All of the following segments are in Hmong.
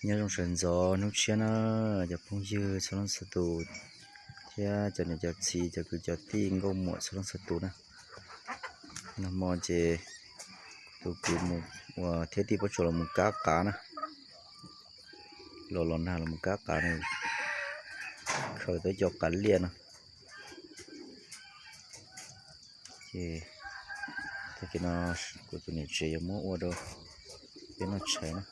Nyob zoo sawv ntxov hnub tshiab na, cov phooj ywg txhua leej txhua tus thiab cov niam cov txiv cov kwv cov tij nkauj muam txhua leej txhua tus na. Nag hmo ces tus kwv mus ua thiab tij Pob Tsuas los mus kab qav na, los los nag los mus kab qav na, khaws tau cov qav liaj no. Ces tag kis no kuv tus niam tsev yuav muab ua rau peb noj tshais na.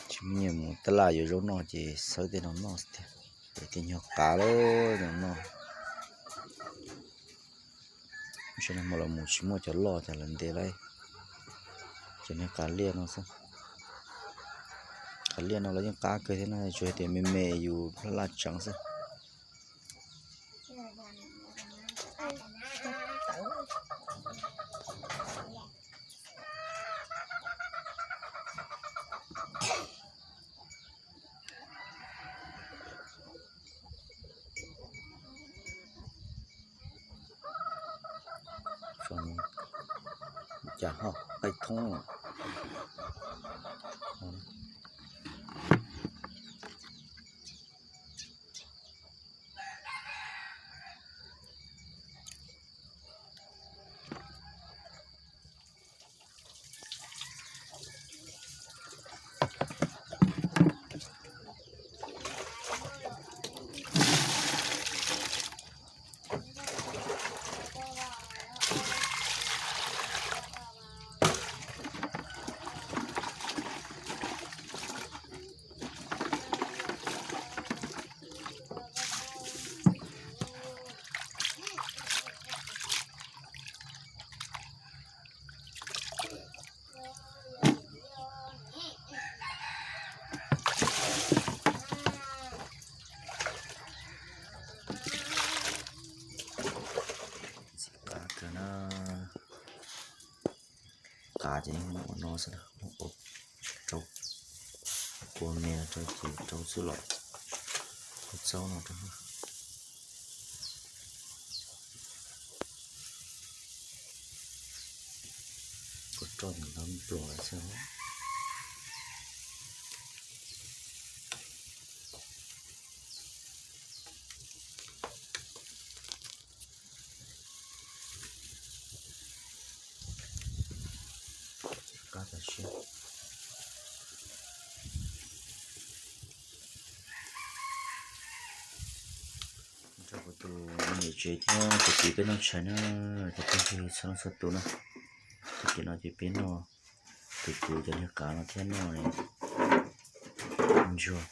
Tsis muaj nyiaj mus taj laj yuav zaub noj ces xawb tej no noj tiag, tej nyuag qav lawm no noj. Ntshe nag hmo los mus tsis muaj cov loj ces lawv ntes lawm. Ces niag qav liaj no xwb, qav liaj no los yeej qab kawg thiab na, tsuas hais tias me me yus laj laj tseev xwb. Cas ho qaij thoob. Ntxim qab kawg na. Qav ces yeej muaj ua no xwb, rau kua me rau ces rau xwb los, ua txaub no rau. Kua roj ntawm no npluas lawm xwb. Qab tas siab. Nrog kuv tus niam tsev thiab tus kwv peb noj tshais na, cov phooj ywg txhua leej txhua tus na. Tag kis no ces peb noj tus kwv cov niag qav no thiab noj ntsuag.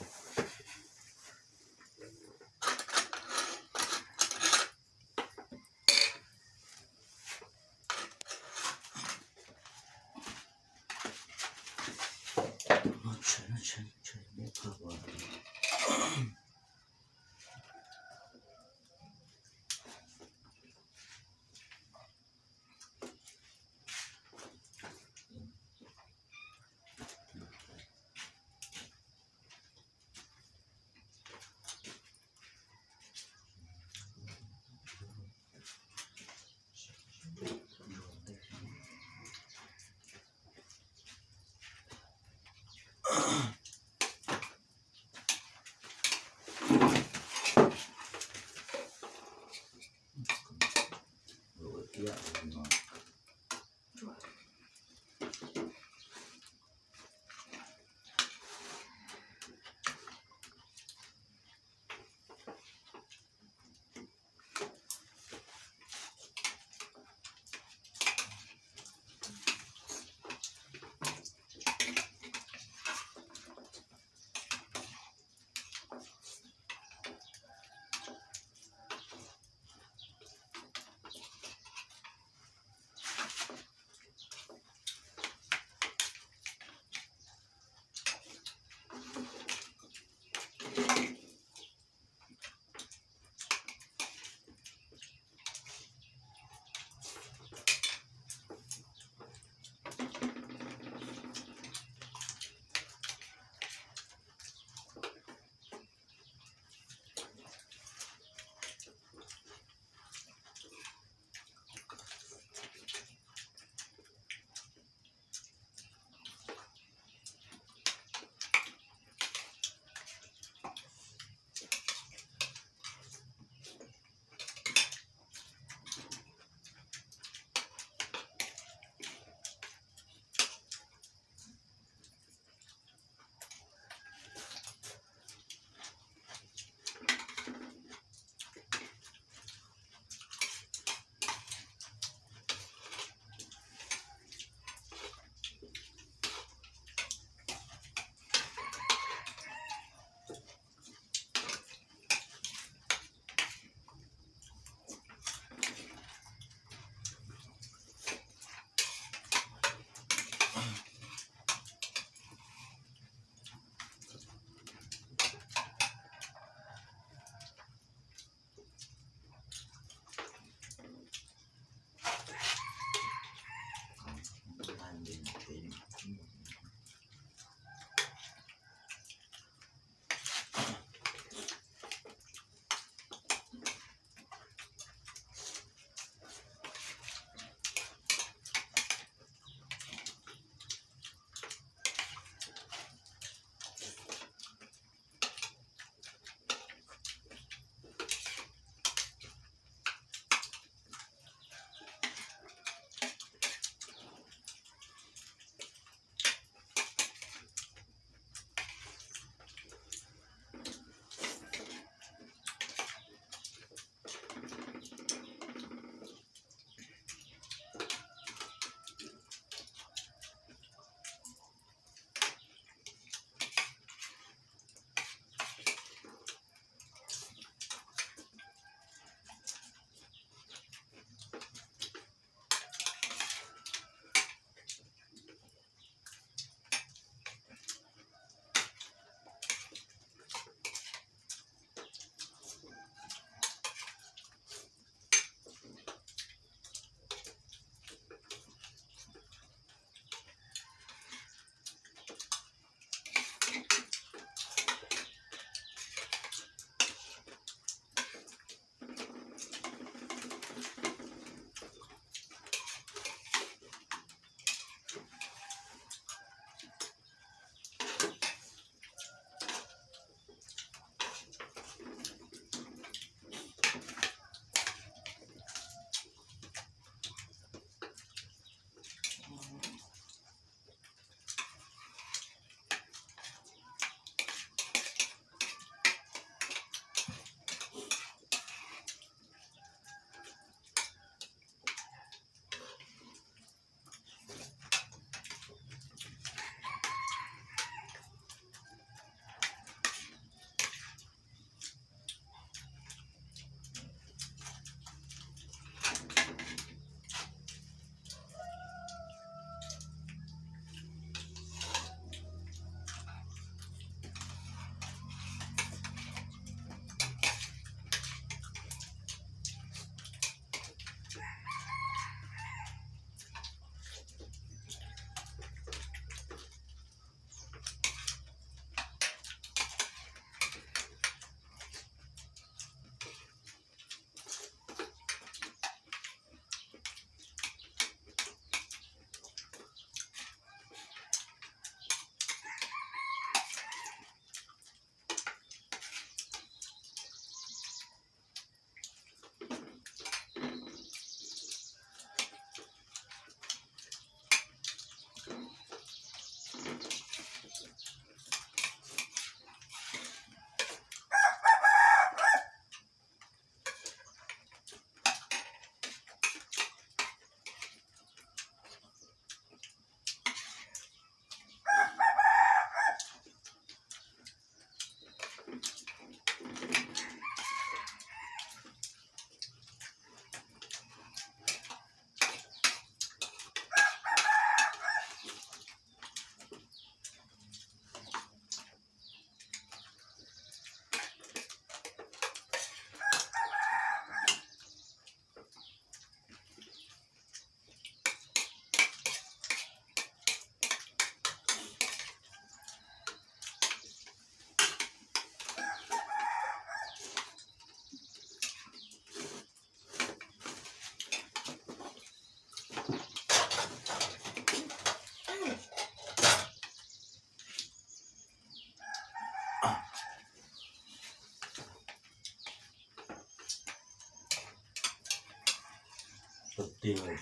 Tig, tig.